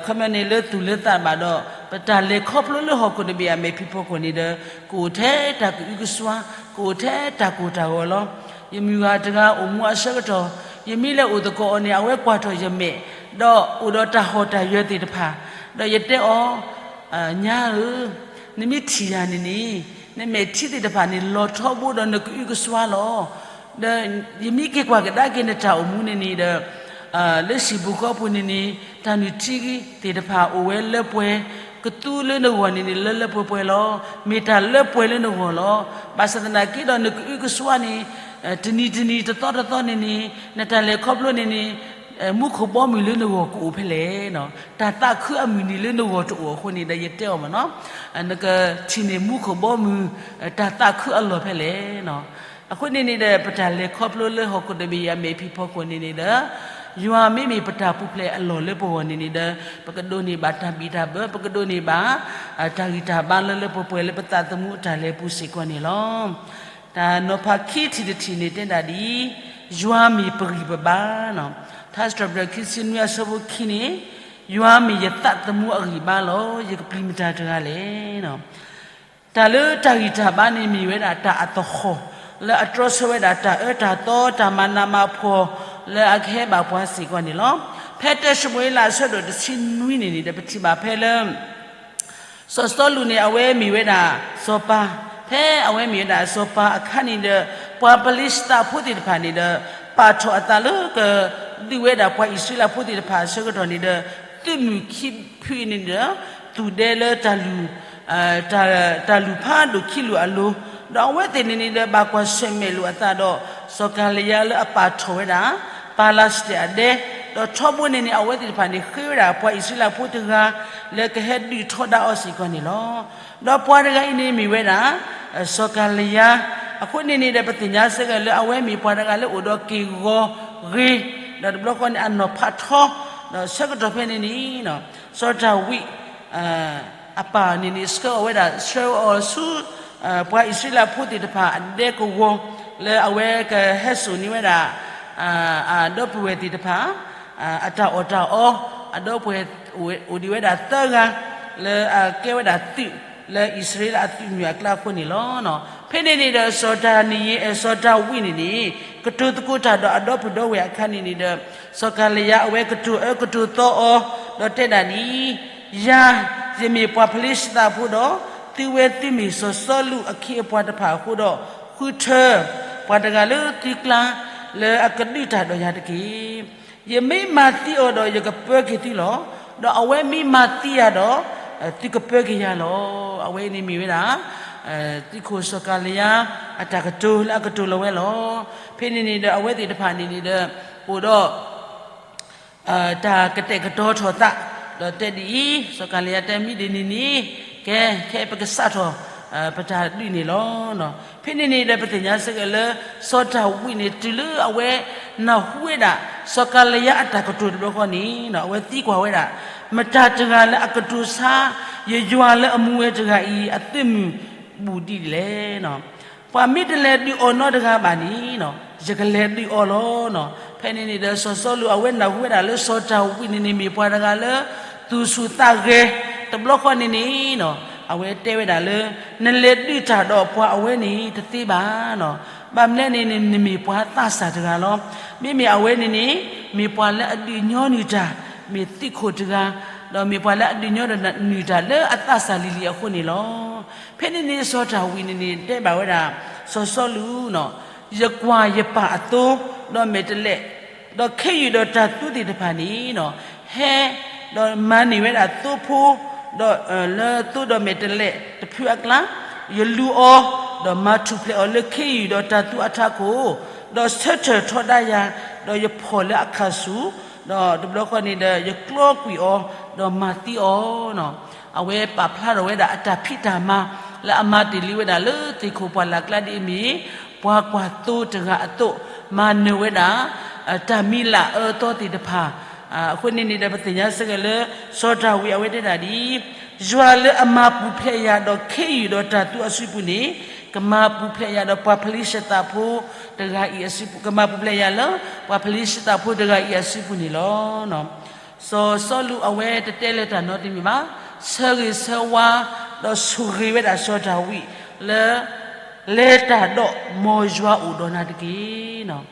ခီပညီန့ၣ်လၢသူၣ်လၢသးဘၣ်ဒီး ပတၢ်လဲၤခီဖျိလၢဟီၣ်ခိၣ်တဘ့ၣ်အမဲာ်ဖံးဖီခိၣ်န့ၣ်ဒီး ကအိၣ်ထဲတၢ်ကအုကစွါ, ကအိၣ်ထဲတၢ်ကိၢ်တၢ်ဂီၤလီၤ. ယမုၢ်ဂၤတဂၤအိၣ်မူအဆၢကတီၢ်, ယမ့ၢ်လဲၤအိၣ်သကိးအီၤန့ၣ် အဝဲကွၢ်ထီၣ်ယမဲာ်, ဒီးအိၣ်ဒီးတၢ်ဟီၣ်တၢ်ယၢၤသ့ၣ်တဖၣ်, ဒီးယတဲအီၤ, ညါဧၢ, နမ့ၢ်ထံၣ်ယၤန့ၣ်န့ၣ် နမဲာ်ထံသ့ၣ်တဖၣ်န့ၣ် လီၤထီဘိဒီးနကအုကစွါလီၤ. ဒီးယမ့ၢ်က့ၤကွၢ်ကဒါက့ၤနတၢ်အိၣ်မူန့ၣ်န့ၣ်ဒီး လၢဟံၣ်ပူၤဃီပူၤန့ၣ်န့ၣ် တၢ်နုၢ်ထံသ့ၣ်တဖၣ်အိၣ်ဝဲလၢပှဲၤ, ကသူလၢနဂီၢ်န့ၣ်န့ၣ် လၢလၢပှဲၤပှဲၤလီၤ. မ့ၢ်တၢ်လၢပှဲၤလၢနဂီၢ်လီၤ. ဘၣ်ဆၣ်သနာ်က့ဒီး နကအုကစွါန့ၣ် တနံၤတနံၤတသီတသီန့ၣ်န့ၣ် နတၢ်လဲၤခီဖျိန့ၣ်န့ၣ် မူခိၣ်ဘီမုၢ်လၢနဂီၢ်ကအိၣ်ဖဲလဲၣ်. တၢ်သးခုအမုၢ်နံၤလၢနဂီၢ်တအိၣ်အဃိန့ၣ်ဒီး ယတဲအီၤမ့ၢ်နီၤ, နကထံၣ်န့ၢ်မူခိၣ်ဘီမုၢ် တၢ်သးခုအလီၢ်ဖဲလဲၣ်. အဃိန့ၣ်န့ၣ်ဒီး ပတၢ်လဲၤခီဖျိလၢဟီၣ်ခိၣ်တဘ့ၣ်အံၤအမဲာ်ဖံးဖီခိၣ်န့ၣ်န့ၣ်ဒီး ယွၤမ့မ့ၢ်ပတၢ်ပူၤဖျဲးအလီၢ်လၢပဂီၢ်န့ၣ်န့ၣ်ဒီး ပကဒိးန့ၢ်ဘၣ်တၢ်ဘံၣ်တၢ်ဘၢ, ပကဒိးန့ၢ်ဘၣ် တၢ်ဂံၢ်တၢ်ဘါလၢလၢပှဲၤပှဲၤလၢပသးသမူအတၢ်လဲၤပူၤစ့ၢ်ကီးန့ၣ်လီၤ. တၢ်နီၤဖးခံထံၣ်တထံၣ်န့ၣ်တဲဒၣ်ဒ်အံၤ, ယွၤမ့ၢ်ပဂံၢ်ပဘါနီၤ. ထါစံးထီၣ်ပတြၢၤခံဆံနွံအဆၢဖိခံန့ၣ်, ယွၤမ့ၢ်ယသးသမူအဂံၢ်ဘါလီၤ. ယကပျံၤမတၤတဂၤလဲၣ်. တၢ်လၢတၢ်ဂံၢ်တၢ်ဘါန့ၣ်မ့ၢ်ဝဲဒၣ်တၢ်အသဟီၣ် လၢအတြီဆၢဝဲဒၣ်တၢ်အၢတၢ်သီ တၢ်မၤနးမၤဖှီၣ် လၢအကဟဲဘၣ်ပှၤစ့ၢ်ကီးန့ၣ်လီၤ. ဖဲတၢၡမူၤအ့လးအဆၢဒိၣ်တဆံနွံန့ၣ်န့ၣ်ဒီး ပထံၣ်ဘၣ်ဖဲလၢ စီၤစီလူးန့ၣ် အဝဲမ့ၢ်ဝဲဒၣ်စီၤပၤ, ဖဲအဝဲမ့ၢ်ဝဲဒၣ်စီၤပၤအခါန့ၣ်ဒီး ပှၤပလ့းစတံဖိသ့ၣ်တဖၣ်န့ၣ်ဒီး ပာ်ထီၣ်အသးလၢကဒုးဝဲဒၣ်ပှၤအံၣ်စရ့လးဖိသ့ၣ်တဖၣ်အဆၢကတီၢ်န့ၣ်ဒီး သုးမုၢ်ခံဖုအံၤန့ၣ်ဒီး သူၣ်ဒဲလၢတၢ်လူၢ် တၢ်လူၢ်ဖးဒိၣ်ခံလူၢ်အလိၤ, ဒီးအဝဲသ့ၣ်န့ၣ်န့ၣ်ဒီး ဘၣ်ကွၢ်ဆၢၣ်မဲာ်လိာ်အသးဒီး စီၤကၤလံယါလၢအပာ်ထီၣ်ဝဲဒၣ် ပၤလးစတဲအဒဲ, ဒီးထီဘိန့ၣ်န့ၣ် အဝဲသ့ၣ်တဖၣ်န့ၣ် ဃ့ဝဲဒၣ်ပှၤအံၣ်စရ့လးဖိတဂၤ လၢကဟဲဒုးထီဒါအီၤစ့ၢ်ကီးန့ၣ်လီၤ. ဒီးပှၤတဂၤအံၤန့ၣ်မ့ၢ်ဝဲဒၣ် စီၤကၤလံယါ, အဃိန့ၣ်န့ၣ်ဒီး ပသ့ၣ်ညါစ့ၢ်ကီးလၢ အဝဲမ့ၢ်ပှၤတဂၤလၢအိၣ်ဒီးက့ၢ်ဂီၤဂ့ၤ, ဒီးတဘျီဃီန့ၣ် အနီၢ်ဖးထီ, ဒီးဆၢကတီၢ်ဖဲန့ၣ်န့ၣ် စီၤဒၤဝံး အပၢ်န့ၣ်န့ၣ် ဆှၢအီၤဝဲဒၣ် ဆှၢအီၤဆူ ပှၤအံၣ်စရ့လးဖိသ့ၣ်တဖၣ် အဒဲကဝီၤ လၢအဝဲကဟဲစိာ်န့ၢ်ဝဲဒၣ် အဒီပုၢ်ဝဲၢ်သ့ၣ်တဖၣ် အတၢ်အီၣ်တၢ်အီ, အဒီပုၢ်ဝဲၢ်အိၣ်ဒံးဝဲဒၣ်သၢဂၤ လၢအကဲဝဲဒၣ်သုး လၢအံၣ်စရ့လးအသုးမုၢ်အကျါအဃိန့ၣ်လီၤ. ဖဲန့ၣ်န့ၣ်ဒီး စီၤဒၤနံယ့လး စီၤဒၤဝံးန့ၣ်န့ၣ် ကတိၤသကိးတၢ်ဒီးအဒီပုၢ်ဒီဝဲၢ်အခါန့ၣ်န့ၣ်ဒီး စီၤကၤလံယါအဝဲကတိၤအၢကတိၤသီအီၤ ဒီးတဲဒၣ်ဒ်အံၤ, ယၤ ယမ့ၢ်ပှၤဖလ့ၡသးဖိဒီး သုဝဲသုမ့ၢ်စီၤစီလူးအခ့အပှၤတဖၣ်အဃိဒီး, ဃုထၢပှၤတဂၤလၢသုကျါ လၢအကဒုးတၢ်ဒီးယၤတက့ၢ်. ယမ့ၢ်မၤသံအီၤဒီးယကပၢက့ၤသုလီၤ. ဒီးအဝဲမ့ၢ်မၤသံယၤဒီး, သုကပၢက့ၤယၤလီၤ. အဝဲအံၤန့ၣ်မ့ၢ်ဝဲဒၣ် သုးခိၣ်စီၤကၤလံယါ အတၢ်ကတိၤလၢအကတိၤလီၤဝဲလီၤ. ဖဲန့ၣ်န့ၣ်ဒီး အဝဲသ့ၣ်တဖၣ်န့ၣ်န့ၣ်ဒီး အိၣ်ဒီး တၢ်ကတဲာ်ကတီၤထီၣ်သး, ဒီးတဲဒ်အံၤ, စီၤကၤလံယါတဲမ့ၢ်ဒ်န့ၣ်န့ၣ်, ကဲ, ခဲအံၤပကစးထီၣ် ပတၢ်ဒုးန့ၣ်လီၤ. ဖဲန့ၣ်န့ၣ်ဒီး ပသ့ၣ်ညါစ့ၢ်ကီးလၢ စီၤဒၤဝံးန့ၣ် တုၤလၢအဝဲနၢ်ဟူဝဲဒၣ် စီၤကၤလံယါအတၢ်ကတိၤတဘျီဃီန့ၣ် အဝဲသံကွၢ်ဝဲဒၣ်, မတၤတဂၤလၢအကတိၤဆါ ယယွၤလၢအမူဝဲတဂၤအံၤ အသုးမုၢ်ဘူၣ်ဒံးလဲၣ်. ပှၤမ့ၢ်တလဲၤဒုးအီၤနီတဂၤဘၣ်န့ၣ်, ယကလဲၤဒုးအီၤလီၤ. ဖဲန့ၣ်န့ၣ်ဒီး စီၤစီလူးအဝဲနၢ်ဟူဝဲဒၣ်လၢစီၤဒၤဝံးန့ၣ်န့ၣ် မ့ၢ်ပှၤတဂၤလၢ သူၣ်ဆူၣ်သးဂဲၤတဘျီဃီန့ၣ်န့ၣ်, အဝဲတဲဝဲဒၣ်လၢ နလဲၤဒုးတၢ်ဒီးပှၤအဝဲန့ၣ်တသ့ဘၣ်. ဘၣ်မနုၤလဲၣ်န့ၣ်န့ၣ် နမ့ၢ်ပှၤသးစၢ်တဂၤလီၤ. မ့မ့ၢ်အဝဲန့ၣ်န့ၣ် မ့ၢ်ပှၤလၢအဒုးညီနုၢ်တၢ်, မ့ၢ်သုးခိၣ်တဂၤ, ဒီးမ့ၢ်ပှၤလၢအဒုးညီနုၢ်တၢ်လၢအသးစၢ်လံၤလံၤအဃိန့ၣ်လီၤ. ဖဲန့ၣ်န့ၣ် စီၤဒၤဝံးန့ၣ်န့ၣ် တဲဘၣ်ဝဲဒၣ် စီၤစီလူး, ယကွၢ်ယပၢ်အသိ, ဒီးမဲာ်တဲးလဲး, ဒီးခ့ယုၢ်ဒီးတၢ်သူသ့ၣ်တဖၣ်န့ၣ်, ဟဲ, ဒီးမၤန့ၢ်ဝဲဒၣ်သိဖိ, ဒီးလၢသိဒီးမဲာ်တဲးလဲးတဖုအကျါ, ယလူၤအီၤ, ဒီးမၤထူၣ်ဖျဲးအီၤလၢခ့ယုၢ်ဒီးတၢ်သူအထးခိၣ်, ဒီးဆၢထၢၣ်ထီဒါယၤ, ဒီးယဖီၣ်လၢအခၣ်ဆူၣ်, ဒီးတဘျီဃီန့ၣ်ဒီး ယကျီကွံာ်အီၤ, ဒီးမၤသံအီၤ. အဝဲပာ်ဖျါထီၣ်ဝဲဒၣ်အတၢ်ဖံးတၢ်မၤ လၢအမၤတ့ၢ်လံဝဲဒၣ်လၢသ့ၣ်ခိၣ်ပှၢ်လၢ်ကျါဒ်အမ့ၢ် ပှၤကွၢ်သိတဂၤအသိး, မၤနၢၤဝဲဒၣ် တၢ်မံၤလၢအအၢသီသ့ၣ်တဖၣ်, အဃိန့ၣ်န့ၣ်ဒီး ပသ့ၣ်ညါစ့ၢ်ကီးလၢ စီၤဒၤဝံးအဝဲတဲဒၣ်ဒ်အံၤ, ယွၤလၢအမၤပူၤဖျဲးယၤဒီးခ့ယုၢ်ဒီးတၢ်သူအစုပူၤန့ၣ်, ကမၤပူၤဖျဲးယၤဒီးပှၤဖလံၡသးဖိတဂၤအံၤအစုပူၤ, ကမၤပူၤဖျဲးယၤလၢ ပှၤဖလံၡသးဖိတဂၤအံၤအစုပူၤန့ၣ်လီၤ. စီၤစီလူးအဝဲတတဲလၢတၢ်နီတမံၤဘၣ်, ဆၢဂ့ၤဆၢဝါ, ဒီးဆိၣ်ဂ့ၤဝဲဒၣ်စီၤဒၤဝံးလၢ လဲၤတၢ်ဒီးမ်ယွၤအိၣ်ဒီးနၤတက့ၢ်.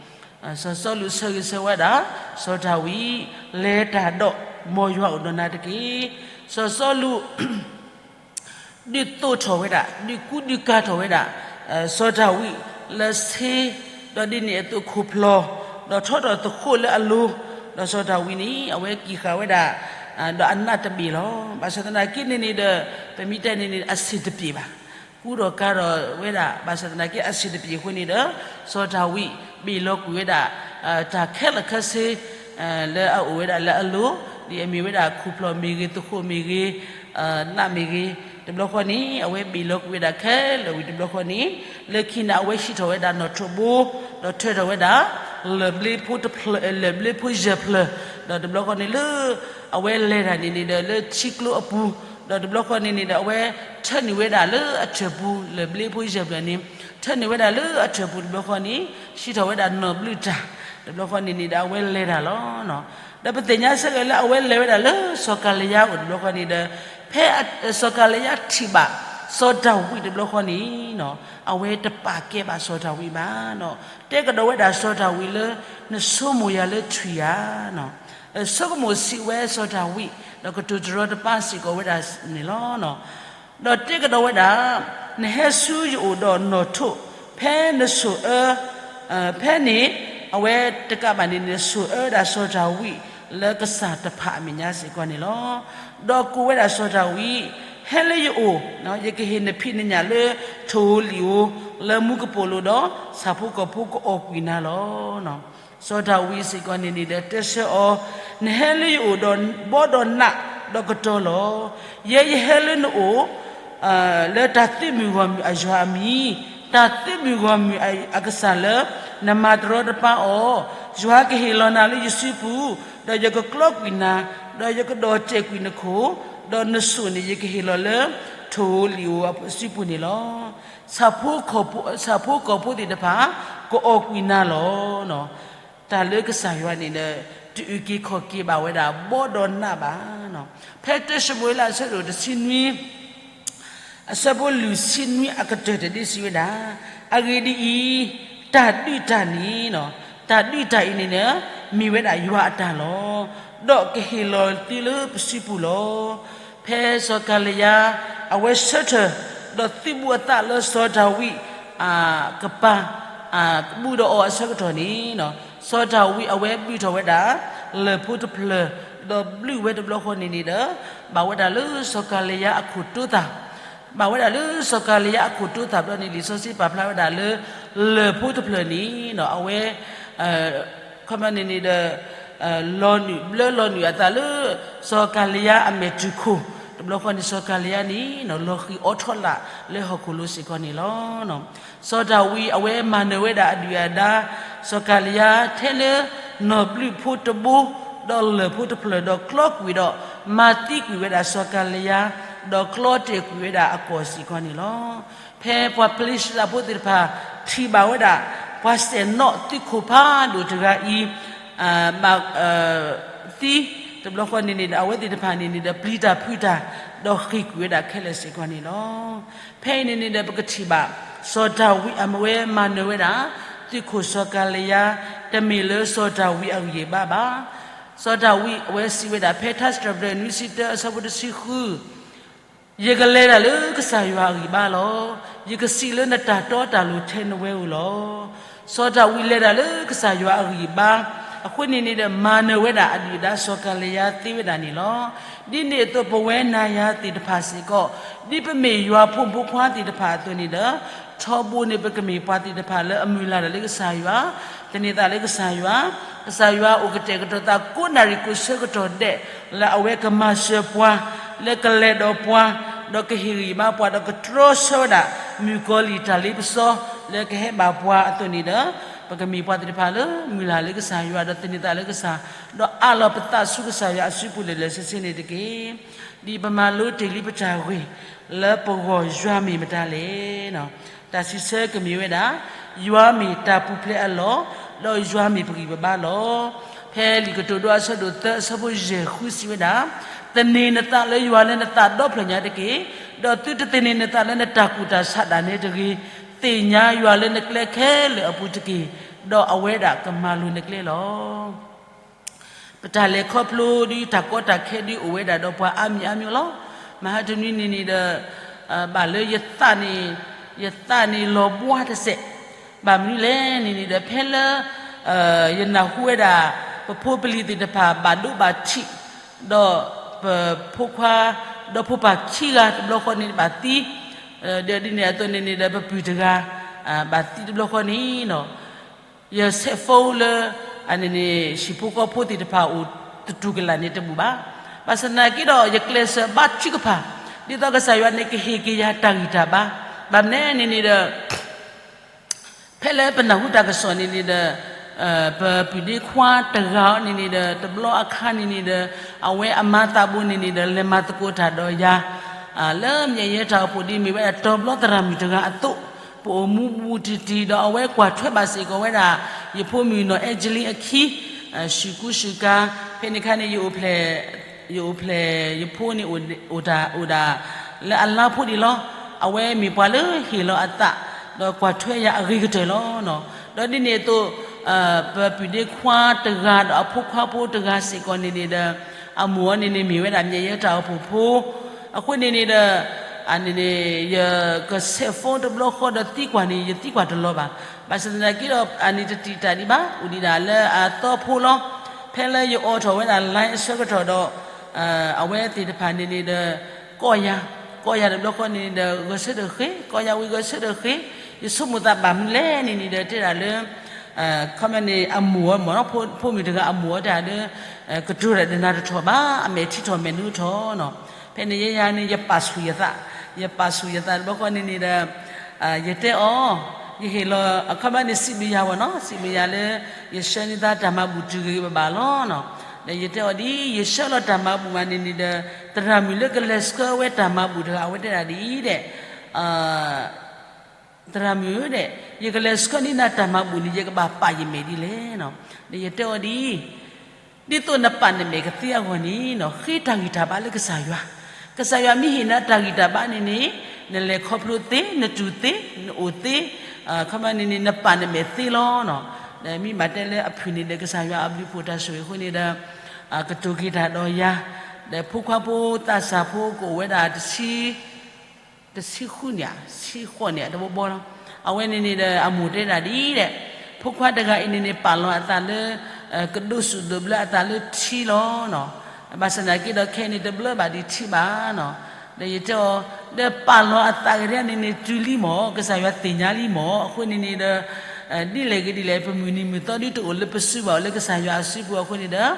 စီၤစီလူးဆၢဂ့ၤဆၢဝါဒၣ် စီၤဒၤဝံး, လဲၤတၢ်ဒီးမ်ယွၤအိၣ်ဒီးနၤတက့ၢ်. စီၤစီလူး ဒုးသိးထီၣ်ဝဲဒၣ်, ဒုးကူဒုးကၤထီၣ်ဝဲဒၣ် စီၤဒၤဝံးလၢဆ့, ဒီးဒ်န့ၣ်အသိးခိၣ်ဖျီၣ်, ဒီးထီထီၣ်သဃိးလၢအလိၤ, ဒီးစီၤဒၤဝံးန့ၣ် အဝဲကံၢ်ဃာ်ဝဲဒၣ် ဒီးအနးတဘ့ၣ်လီၤ. ဘၣ်ဆၣ်သနာ်က့န့ၣ်န့ၣ်ဒီး ပမ့ၢ်တဲန့ၣ်န့ၣ် အဆ့ၣ်တပျ့ၤဘၣ်. ကူဒီးကၤထီၣ်ဝဲဒၣ် ဘၣ်ဆၣ်သနာ်က့အဆ့ၣ်တပျ့ၤအဃိန့ၣ်ဒီး စီၤဒၤဝံးဘ့ၣ်လီၤကွံာ်ဝဲဒၣ် တၢ်ခဲလၢာ်ခဲဆ့ လၢအအိၣ်ဝဲဒၣ်လၢအလိၤ, ဒ်အမ့ၢ်ဝဲဒၣ်ခိၣ်ဖျီၣ်မ့ၢ်ဂ့ၤ, သဃိးမ့ၢ်ဂ့ၤ, နးမ့ၢ်ဂ့ၤ, တဘျီဃီန့ၣ် အဝဲဘ့ၣ်လီၤကွံာ်ဝဲဒၣ်ခဲလၢာ်ဝံၤတဘျီဃီန့ၣ်, လၢခံန့ၣ် အဝဲဟံးထီၣ်ဝဲဒၣ်နီၣ်ထိးဘိ, ဒီးထၢထီၣ်ဝဲဒၣ် လၢၢ်ဘျ့ဖိတဖျၢၣ်, လၢၢ်ဘျ့ဖိယဲၢ်ဖျၢၣ်, ဒီးတဘျီဃီန့ၣ် လၢအဝဲလဲၤတၢ်န့ၣ်န့ၣ်ဒီး လၢထံကျိအပူၤ, ဒီးတဘျီဃီန့ၣ်န့ၣ်ဒီး အဝဲထၢနုာ်ဝဲဒၣ်လၢအထၢၣ်ပူၤ, လၢၢ်ဘျ့ဖိယဲၢ်ဖျၢၣ်န့ၣ် ထၢနုာ်ဝဲဒၣ်လၢအထၢၣ်ပူၤတဘျီဃီန့ၣ် ဟံးထီၣ်ဝဲဒၣ်နီၣ်ဘျုးတၢ်, တဘျီဃီန့ၣ်န့ၣ်ဒီး အဝဲလဲၤတၢ်လီၤ. ဒီးပသ့ၣ်ညါစ့ၢ်ကီးလၢအဝဲလဲၤဝဲဒၣ်လၢစီၤကၤလံယါအအိၣ်တဘျီဃီန့ၣ်ဒီး ဖဲစီၤကၤလံယါထံၣ်ဘၣ် စီၤဒၤဝံးတဘျီဃီန့ၣ် အဝဲတပာ်ကဲဘၣ်စီၤဒၤဝံးဘၣ်. တဲကဒီးဝဲဒၣ်စီၤဒၤဝံးလၢ နဆိကမိၣ်ယၤလၢထွံၣ်ဧါ. ဆိကမိၣ်စံးဝဲစီၤဒၤဝံး ဒီးကတိၤတရီတပါစ့ၢ်ကီးဝဲဒၣ်န့ၣ်လီၤ. ဒီးတဲကဒီးဝဲဒၣ်, နဟဲဆူယအိၣ်ဒီးနီၣ်ထိး, ဖဲနဆိၣ်အၢ, ဖဲန့ၣ် အဝဲတကးဘၣ်န့ၣ် နဆိၣ်အၢဝဲဒၣ်စီၤဒၤဝံး လၢကစၢ်တဖၣ်အမဲာ်ညါစ့ၢ်ကီးန့ၣ်လီၤ. ဒီးကိးဝဲဒၣ်စီၤဒၤဝံး, ဟဲလၢယအိၣ်, ယကဟ့ၣ်နဖံးနညၣ်လၢထိၣ်ဧိၤလံၣ်ဧိၤ, လၢမူကပိာ်လိၤဒီး ဆၣ်ဖိကီၢ်ဖိကအီၣ်ကွံာ်နၤလီၤ. စီၤဒၤဝံးစ့ၢ်ကီးန့ၣ်န့ၣ်ဒီးတဲဆၢအီၤ, နဟဲလၢယအိၣ်ဒီးဘီဒီးနးဒီးကတီၤလီၤ. ယဲယဟဲလၢနအိၣ် လၢတၢ်သုးမုၢ်ဂီၢ်မုၢ်အယွၤအမံၤ, တၢ်သုးမုၢ်ဂီၢ်မုၢ်အကစၢ်လၢ နမၤတရီတပါအီၤ, ယွၤကဟ့ၣ်လီၤနၤလၢယစုပူၤ, ဒီးယကကျီကွံာ်နၤ, ဒီးယကဒီၣ်တဲာ်ကွံာ်နခိၣ်, ဒီးနစိၣ်န့ၣ် ယကဟ့ၣ်လီၤလၢထိၣ်ဧိၤလံၣ်ဧိၤအစုပူၤန့ၣ်လီၤ. ဆၣ်ဖိကီၢ်ဖိသ့ၣ်တဖၣ် ကအီၣ်ကွံာ်နၤလီၤ. တၢ်လၢကစၢ်ယွၤန့ၣ်ဒီး တအုၣ်က့ၤခီၣ်က့ၤဘၣ်ဝဲဒၣ် ဘီဒီးနးဘၣ်. ဖဲတၢၡမူၤအ့လးအဆၢဒိၣ်တဆံနွံ အဆၢဖိလွံၢ်ဆံနွံအကတၢၢ်တဒ့စံးဝဲဒၣ်, အဂ့ၢ်ဒ်အံၤ, တၢ်ဒုးတၢ်န့ၣ်, တၢ်ဒုးတၢ်အံၤန့ၣ်န့ၣ် မ့ၢ်ဝဲဒၣ်ယွၤအတၢ်လီၤ. ဒီးကဟ့ၣ်လီၤသုလၢပစုပူၤလီၤ. ဖဲစီၤကၤလံယါ အဝဲဆၢထၢၣ် ဒီးသုးဘူးအသးလၢစီၤဒၤဝံး ကပၤ ဘူးဒီးအီၤအဆၢကတီၢ်န့ၣ်, စီၤဒၤဝံးအဝဲဘုၣ်ထီၣ်ဝဲဒၣ် လၢၢ်ဖိတဖျၢၣ် ဒီးဘျုးဝဲတဘျီဃီန့ၣ်န့ၣ်ဒီး ဘၣ်ဝဲဒၣ်လၢစီၤကၤလံယါအခိၣ်တိသၣ်, ဘၣ်ဝဲဒၣ်လၢစီၤကၤလံယါအခိၣ်တိသၣ်ဘျီန့ၣ် လံာ်စီဆှံပာ်ဖျါဝဲဒၣ်လၢ လၢၢ်ဖိတဖျၢၣ်န့ၣ် အဝဲ ခီပညီန့ၣ်န့ၣ်ဒီး လီၤနုာ်ဘျၢလီၤနုာ်အသးလၢ စီၤကၤလံယါအမဲာ်တူၢ်ခိၣ်, တဘျီဃီန့ၣ် စီၤကၤလံယါန့ၣ် လီၤဃံၤအိးထီၣ်လာ်လၢဟီၣ်ခိၣ်လိၤစ့ၢ်ကီးန့ၣ်လီၤ. စီၤဒၤဝံးအဝဲမၤနၢၤဝဲဒၣ်အဒုၣ်အဒါ စီၤကၤလံယါထဲလၢ နီၢ်ဘျုးဖိတဘိ ဒီးလၢၢ်ဖိတဖျၢၣ်ဒီးကျီကွံာ်ဒီး မၤသံကွံာ်ဝဲဒၣ်စီၤကၤလံယါ ဒီးကျီတဲာ်ကွံာ်ဝဲဒၣ်အကီၢ်စ့ၢ်ကီးန့ၣ်လီၤ. ဖဲပှၤပလံးစတံဖိသ့ၣ်တဖၣ် ထံၣ်ဘၣ်ဝဲဒၣ် ပှၤစဲၣ်နီၣ်သုးခိၣ်ဖးဒိၣ်တဂၤအံၤ ဘၣ် သံ တဘျီဃီန့ၣ်န့ၣ်ဒီး အဝဲသ့ၣ်တဖၣ်န့ၣ်န့ၣ်ဒီး ပျံၤတၢ်ဖုးတၢ် ဒီးဃ့ၢ်ကွံာ်ဝဲဒၣ်ခဲလၢာ်စ့ၢ်ကီးန့ၣ်လီၤ. ဖဲအံၤန့ၣ်န့ၣ်ဒီး ပကထံၣ်ဘၣ် စီၤဒၤဝံးအဝဲမၤနၢၤဝဲဒၣ် သုးခိၣ်စီၤကၤလံယါ တမ့ၢ်လၢစီၤဒၤဝံးအဂံၢ်အဘါဘၣ်. စီၤဒၤဝံးအဝဲစံးဝဲဒၣ် ဖဲထါစံးထီၣ်ပတြၢၤနွံဆံတၢအဆၢဖိတဆံဃု ယကလဲၤဒၣ်လၢကစၢ်ယွၤအဂံၢ်ဘါလီၤ. ယကစံးလၢနတၢ်တီတၢ်လိၤထဲနဝဲဧိၤလီၤ. စီၤဒၤဝံးလဲၤဒၣ်လၢကစၢ်ယွၤအဂံၢ်ဘါ, အဃိန့ၣ်န့ၣ်ဒီး မၤနၢၤဝဲဒၣ်အဒုၣ်အဒါစီၤကၤလံယါသ့ဝဲဒၣ်န့ၣ်လီၤ. ဒ်န့ၣ်အသိးပဝဲနၤယၤသ့ၣ်တဖၣ်စ့ၢ်ကီး, ဒ်ပမ့ၢ်ယွၤဖိမုၣ်ဖိခွါသ့ၣ်တဖၣ်အသိးန့ၣ်ဒီး ထီဘိန့ၣ်ပကမ့ၢ်ပှၤသ့ၣ်တဖၣ်လၢအမုၢ်လၢ်တၢ်လၢကစၢ်ယွၤ, သန့ၤသးလၢကစၢ်ယွၤ, ကစၢ်ယွၤအိၣ်ကတဲာ်ကတီၤသးကိးနၣ်ရံၣ်ကိးဆၢကတီၢ်ဒဲး လၢအဝဲကမၤစၢၤပှၤ, လၢကလဲၤဒီးပှၤ, ဒီးကဟ့ၣ်ဂံၢ်ဘါပှၤ ဒီးကတြီဆၢဝဲဒၣ် မုၣ်ကီၤလံၢ်တၢ်လ့ပစီ လၢကဟဲဘၣ်ပှၤအသိးန့ၣ်ဒီး ပကမ့ၢ်ပှၤသ့ၣ်တဖၣ်လၢမုၢ်လၢ်လၢကစၢ်ယွၤ ဒီးသန့ၤသးလၢကစၢ်, ဒီးအးလီၤပသးဆူကစၢ်ယွၤအစုပူၤလၢာ်လၢာ်ဆ့ဆ့န့ၣ်တက့ၢ်. ဒ်ပမၤလိတ့ၢ်လံပတၢ်ဂ့ၢ် လၢပဂီၢ်ယွၤမ့ၢ်မတၤလဲၣ်. တၢ်စံးဆၢကမ့ၢ်ဝဲဒၣ် ယွၤမ့ၢ်တၢ်ပူၤဖျဲးအလီၢ်, ဒီးယွၤမ့ၢ်ပဂံၢ်ပဘါလီၤ. ဖဲလံာ်ကတိၤဒိအဆၢဒိၣ်သၢအဆၢဖိယဲၢ်ဃုစံးဝဲဒၣ်, သန့ၤနသးလၢယွၤလၢနသးဒီဖျၢၣ်ညါတက့ၢ်, ဒီးသုတသန့ၤနသးလၢနတၢ်ကူၣ်တၢ်ဆးဒၣ်နဲတဂ့ၤ, သ့ၣ်ညါယွၤလၢနကျဲခဲလၢာ်အပူၤတက့ၢ်, ဒီးအဝဲဒၣ်ကမၤလိၤနကျဲလီၤ. ပတၢ်လဲၤခီဖျိဒ်တၢ်ကီတၢ်ခဲဒ်အိၣ်ဝဲဒၣ်ဒီးပှၤအါမံၤအါမံၤလီၤ. မဟါတနွံန့ၣ်န့ၣ်ဒီး ဘၣ်လၢယသးန့ၣ် ယသးန့ၣ်လီၤဘှါတစဲး, ဘၣ်မနုၤလဲၣ်န့ၣ်န့ၣ်ဒီး ဖဲလၢ ယနၢ်ဟူဝဲဒၣ် ပဖိပလံၤသ့ၣ်တဖၣ်ဘၣ်ဒိဘၣ်ထံး, ဒီးပဖိခွါ ဒီးဖိပၢ်ခံဂၤတဘျီဃီန့ၣ်ဘၣ်သံ, ဒီးဒ်န့ၣ်အသိးန့ၣ်န့ၣ်ဒီး ပပုၢ်တဂၤ ဘၣ်သံတဘျီဃီန့ၣ်လီၤ. ယဆဲးဖိလၢ အန့ၣ်န့ၣ် ဟံၣ်ဖိဃီဖိသ့ၣ်တဖၣ်အိၣ်သတူၢ်ကလာ်န့ၣ်တဘူၣ်ဘၣ်. ဘၣ်ဆၣ်သနာ်က့ဒီး ယကျဲးစၢးဘါထုကဖၣ် ဒ်သိးကစၢ်ယွၤန့ၣ်ကဟ့ၣ်က့ၤယၤတၢ်ဂံၢ်တၢ်ဘါ, ဘၣ်မနုၤန့ၣ်န့ၣ်ဒီး ဖဲလၢပနၢ်ဟူတၢ်ကစီၣ်န့ၣ်န့ၣ်ဒီး ပပုၢ်ဒ့ခွါတဂၤအံၤန့ၣ်န့ၣ်ဒီး တဘျီအခါန့ၣ်န့ၣ်ဒီး အဝဲအမါသးဘိန့ၣ်န့ၣ်ဒီး လဲၤမၤသကိးတၢ်ဒီးယၤ လၢမၠဲၣ်ယဲတၢ်အိၣ်ဖှိၣ်ဒ်မ့ၢ်ဝဲဒၣ်တီၤဘျီသရၣ်မုၣ်တဂၤအသိး, ပအိၣ်မူဘူးတံၢ်တံၢ်ဒီး အဝဲကွၢ်ထွဲဘၣ်စ့ၢ်ကီးဝဲဒၣ် ယဖိမုၣ်နီၢ်အဲကလံအခံ ဆူၣ်ကူဆူၣ်ကၤ, ဖဲန့ၣ်အခါန့ၣ် ယအိၣ်ဖျဲၣ် ယအိၣ်ဖျဲၣ်ယဖိန့ၣ် အိၣ်ဒၣ် လၢအလါဖိဒံးလီၤ. အဝဲမ့ၢ်ပှၤလၢဟ့ၣ်လီၤအသး ဒီးကွၢ်ထွဲယၤအဂ့ၤကတၢၢ်လီၤ. ဒီးဒ်န့ၣ်အသိး ပပုၢ်ဒ့ခွါတဂၤဒီးအဖိခွါဖိတဂၤစ့ၢ်ကီးန့ၣ်န့ၣ်ဒီး အမိၢ်အီၤန့ၣ်န့ၣ်မ့ၢ်ဝဲဒၣ်မၠဲၣ်ယဲတၢ်အိၣ်ဖှိၣ်ဖိ, အဃိန့ၣ်န့ၣ်ဒီး အန့ၣ်န့ၣ် ယကဆဲးဖိတဘျီဃီဒီးသံကွၢ်န့ၣ် ယသံကွၢ်တလီၤဘၣ်. ဘၣ်ဆၣ်သနာ်က့ဒီး အန့ၣ်တတံာ်တာ်ဒံးဘၣ် အိၣ်ဒံးဒၣ်လၢအသီဖိလီၤ. ဖဲလၢယအိးထီၣ်ဝဲဒၣ် line အဆၢကတီၢ်ဒီး အဝဲသ့ၣ်တဖၣ်န့ၣ်န့ၣ်ဒီး ကိးယၤ, ကိးယၤတဘျီဃီန့ၣ်ဒီး ဂဲၤဆၢထၢၣ်ဃ့, ကိးယၤဝံၤဂဲၤဆၢထၢၣ်ဃ့, ယဆိကမိၣ်သးဘၣ်မနုၤလဲၣ်န့ၣ်န့ၣ်ဒီး တဲဒၣ်လၢ ခီမီန့ၣ် အမိၢ်အီၤမ့ၢ်နီၤ, ဖိမုၣ်တဂၤအမိၢ်အီၤတဲဒၣ်လၢ ကတိၤတၢ်ဒီးနၤတထီၣ်ဘၣ်, အမဲာ်ထံထီၣ်မဲာ်နုာ်ထီၣ်နီၤ. ဖဲန့ၣ်ယဲယၤန့ၣ် ယပာ်ဆူၣ်ယသး, ယပာ်ဆူၣ်ယသးတဘျီဃီန့ၣ်န့ၣ်ဒီး ယတဲအီၤ, ယဟ့ၣ်လီၤ အခီမီန့ၣ် စံးဘျုးယၤဝဲနီၤ, စံးဘျုးယၤလၢ ယဆှၢန့ၢ်သးတၢ်မၤဘူၣ်တုၤဂ့ၤဂ့ၤဘၣ်ဘၣ်လီၤနီၤ. ဒီးယတဲအီၤဒ် ယဆှၢလီၤတၢ်မၤဘူၣ်မးန့ၣ်န့ၣ်ဒီး သရၣ်မုၣ်လၢကလဲၤဆှၢဝဲတၢ်မၤဘူၣ်တဂၤ အဝဲတဲဒၣ်ဒ်အံၤဒဲး သရၣ်မုၣ်ဧၢဒဲး, ယကလဲၤဆှၢန့ၢ်နၤတၢ်မၤဘူၣ်န့ၣ် ယကဘၣ်ပာ်ယမဲာ်ဒ်လဲၣ်နီၤ. ဒီးယတဲအီၤဒ်အံၤ, ဒ်သိးနပာ်နမဲာ်ကသ့အဂီၢ်န့ၣ်နီၤ, ဃ့တၢ်ဂံၢ်တၢ်ဘါလၢကစၢ်ယွၤ, ကစၢ်ယွၤမ့ၢ်ဟ့ၣ်နၤတၢ်ဂံၢ်တၢ်ဘါန့ၣ်န့ၣ် နလဲၤခီဖျိသ့, နတူၢ်သ့, နအိၣ်သ့, ခီမီန့ၣ်န့ၣ် နပာ်နမဲာ်သ့လီၤနီၤ. ဒီးမ့ၢ်ဘၣ်တဲလၢအဖုၣ်န့ၣ်ဒီး ကစၢ်ယွၤအဘျုးဖှိၣ်တၢ်ဆိၣ်ဂ့ၤအဃိန့ၣ်ဒီး ကတိၤက့ၤတၢ်ဒီးယၤ, ဒီးဖိခွါဖိသးစၢ်ဖိကအိၣ်ဝဲဒၣ်တဆံ တဆံဃုန့ၣ်ဧါ, ဆံဃိးန့ၣ်ဧါ, တဘီဘီလီၤ. အဝဲန့ၣ်န့ၣ်ဒီး အမိၢ်တဲဒၣ်ဒ်အံၤဒဲး, ဖိခွါတဂၤအံၤန့ၣ်န့ၣ် ပာ်လီၤအသးလၢ ကဒိးစူၣ်ဒိးဘျၢအသးလၢထံလီၤ. ဘၣ်ဆၣ်သနာ်က့ဒီး ခဲအံၤန့ၣ် တဘျၢဘၣ်ဒံးထံဘၣ်နီၤ. ဒီးယတဲအီၤ, ဒီးပာ်လီၤအသးကဒဲန့ၣ်န့ၣ် တုၤလံမၢ်, ကစၢ်ယွၤသ့ၣ်ညါလံမၢ်, အဃိန့ၣ်န့ၣ်ဒီး ဒ်လဲၣ်ဂ့ၤဒ်လဲၣ် ပမုၢ်နံၤမုၢ်သီဒုတအိၣ်လၢပစုဘၣ်, အိၣ်လၢကစၢ်ယွၤအစုပူၤအဃိန့ၣ်ဒီး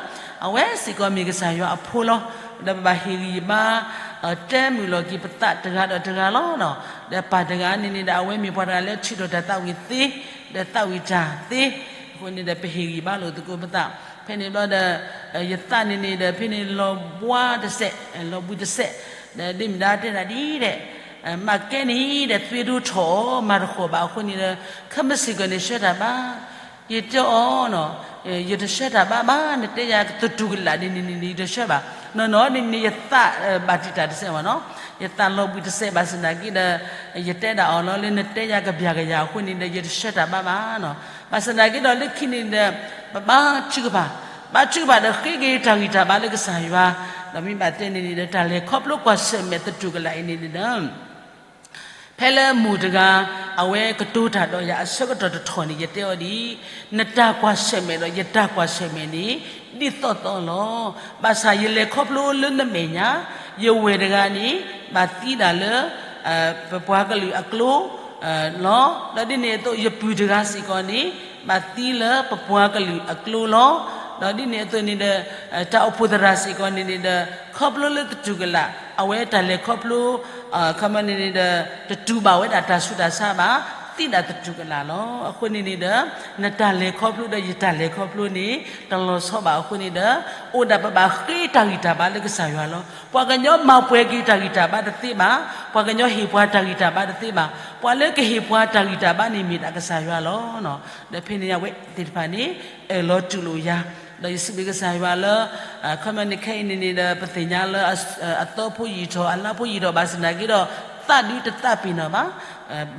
အဝဲစ့ၢ်ကီးမ့ၢ်ကစၢ်ယွၤအဖိလီၤ. ဒီးပဘၣ်ဟ့ၣ်ဂံၢ်ဟ့ၣ်ဘါ တဲမုာ်လီၤက့ၤပသးတဂၤဒီးတဂၤလီၤ. ဒီးပၢ်တဂၤန့ၣ်န့ၣ်ဒီး အဝဲမ့ၢ်ပှၤတဂၤလၢထံၣ်ထီၣ်တၢ်သးဝံၣ်သ့, ဒီးသးဝံၣ်တၢ်သ့, အဃိန့ၣ်ဒီး ပဟ့ၣ်ဂံၢ်ဘါလိာ်သကိးပသး. ဖဲန့ၣ်ဘျီဒီး ယသးန့ၣ်န့ၣ်ဒီး ဖဲန့ၣ်လီၤဘှါတစဲး, လီၤဘှံးတစဲး, ဒီးဒ့မုၣ်ဒါတဲဒၣ်ဒ်အံၤဒဲး, မၤကဲန့ၣ်ဒီး သွံဒိထီၣ်အီၤ မၤတဃီၤဘၣ်အဃိန့ၣ်ဒီး ခဲမုၢ်ဆ့ၣ်ကီးန့ၣ် ဆှၢတၢ်ဘါ ယတဲအီၤ, ယတဆှၢတၢ်ဘါဘၣ်, နတဲယၤသတူၢ်ကလာ်ဒ်န့ၣ်န့ၣ် ယတဆှၢဘၣ်. နီၢ်နီၢ်န့ၣ်န့ၣ် ယသးဘၣ်တံာ်တာ်တစဲးမၢ်နီၤ, ယသးလီၤဘှံးတစဲးဘၣ်ဆၣ်သနာ်က့ဒီး ယတဲဒၣ်အီၤလီၤ လၢနတဲယၤကဘျၣ်ကယၤအဃိန့ၣ်ဒီး ယတဆှၢတၢ်ဘါဘၣ်နီၤ. ဘၣ်ဆၣ်သနာ်က့ဒီး လၢခံန့ၣ်ဒီး ပဘါထုကဖၣ်, ဘါထုကဖၣ်ဒီးဃ့က့ၤတၢ်ဂံၢ်တၢ်ဘါလၢကစၢ်ယွၤ, ဒီးမ့ၢ်ဘၣ်တဲန့ၣ်န့ၣ်ဒီး တၢ်လဲၤခီဖျိကွၢ်ဆၢၣ်မဲာ်သတူၢ်ကလာ်အံၤန့ၣ်န့ၣ်ဒီး ဖဲလၢမိၢ်တဂၤ အဝဲကတိၤတၢ်ဒီးယၤအဆၢကတီၢ်တထီၣ်န့ၣ် ယတဲအီၤဒ်အံၤ, နတၢ်ကွၢ်ဆၢၣ်မဲာ်ဒီးယတၢ်ကွၢ်ဆၢၣ်မဲာ်န့ၣ် ဒ်သိးသိးလီၤ. ဘၣ်ဆၣ်ယလဲၤခီဖျိလၢနမဲာ်ညါ, ယဝဲၢ်တဂၤန့ၣ် ဘၣ်သံဒၣ်လၢ ပပှၤကလုာ်အကျိ လီၤ. ဒီးဒ်န့ၣ်အသိး ယပုၢ်တဂၤစ့ၢ်ကီးန့ၣ် ဘၣ်သံလၢပပှၤကလုာ်အကျိလီၤ. ဒီးဒ်န့ၣ်အသိးန့ၣ်ဒီး တၢ်အိၣ်ဖှိၣ်သရၣ်စ့ၢ်ကီးန့ၣ်န့ၣ်ဒီး ခီဖျိလၢသတူၢ်ကလာ် အဝဲတၢ်လဲၤခီဖျိ ခီမီန့ၣ်န့ၣ်ဒီး တတူၢ်ဘၣ်ဝဲဒၣ်တၢ်ဆူးတၢ်ဆါဘၣ်, သံဒၣ်သတူၢ်ကလာ်လီၤ. အဃိန့ၣ်န့ၣ်ဒီး နတၢ်လဲၤခီဖျိဒီးယတၢ်လဲၤခီဖျိန့ၣ် တလီၤဆီဘၣ်အဃိန့ၣ်ဒီး အိၣ်ဒၣ်ပဘၣ်ဃ့တၢ်ဂံၢ်တၢ်ဘါလၢကစၢ်ယွၤလီၤ. ပှၤကညီမၤပှဲၤက့ၤတၢ်ဂံၢ်တၢ်ဘါတသ့ဘၣ်, ပှၤကညီဟ့ၣ်ပှၤတၢ်ဂံၢ်တၢ်ဘါတသ့ဘၣ်, ပှၤလၢကဟ့ၣ်ပှၤတၢ်ဂံၢ်တၢ်ဘါန့ၣ်မ့ၢ်ဒၣ်ကစၢ်ယွၤလီၤ. ဒီးဖဲန့ၣ်အဝဲသ့ၣ်တဖၣ်န့ၣ် အၢၣ်လီၤတူၢ်လိာ်ယၤ, ဒီးယစံးဘျုးကစၢ်ယွၤလၢ ခီမီန့ၣ်ခဲအံၤန့ၣ်န့ၣ်ဒီး ပသ့ၣ်ညါလၢ အသီဖိယံာ်ထီၣ် အလါဖိယံာ်ထီၣ်ဘၣ်ဆၣ်သနာ်က့ဒီး သးဒုတသးပ့ၤနီၣ်ဘၣ်.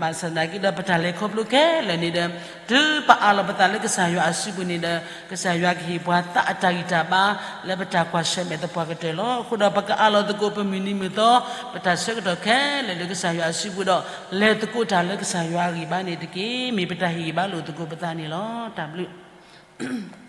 ဘၣ်ဆၣ်သနာ်က့ဒီး ပတၢ်လဲၤခီဖျိခဲလၢာ်န့ၣ်ဒီး တုၤပအးလီၤပသးလၢကစၢ်ယွၤအစုပူၤန့ၣ်ဒီး ကစၢ်ယွၤကဟ့ၣ်ပှၤသးအတၢ်ဂံၢ်တၢ်ဘါ လၢပတၢ်ကွၢ်ဆၢၣ်မဲာ်သပှၢ်ကတၢၢ်လီၤ. အဃိဒီးပကအးလီၤသကိးပမုၢ်နံၤမုၢ်သီ ပတၢ်ဆၢကတီၢ်ခဲလၢာ်လၢကစၢ်ယွၤအစုပူၤဒီး လဲၤသကိးတၢ်လၢကစၢ်ယွၤအဂံၢ်ဘါန့ၣ်တက့ၢ်. မ့ၢ်ပတၢ်ဟ့ၣ်ဂံၢ်ဘါလိာ်သကိးပသးန့ၣ်လီၤ. တၢ်ဘျုး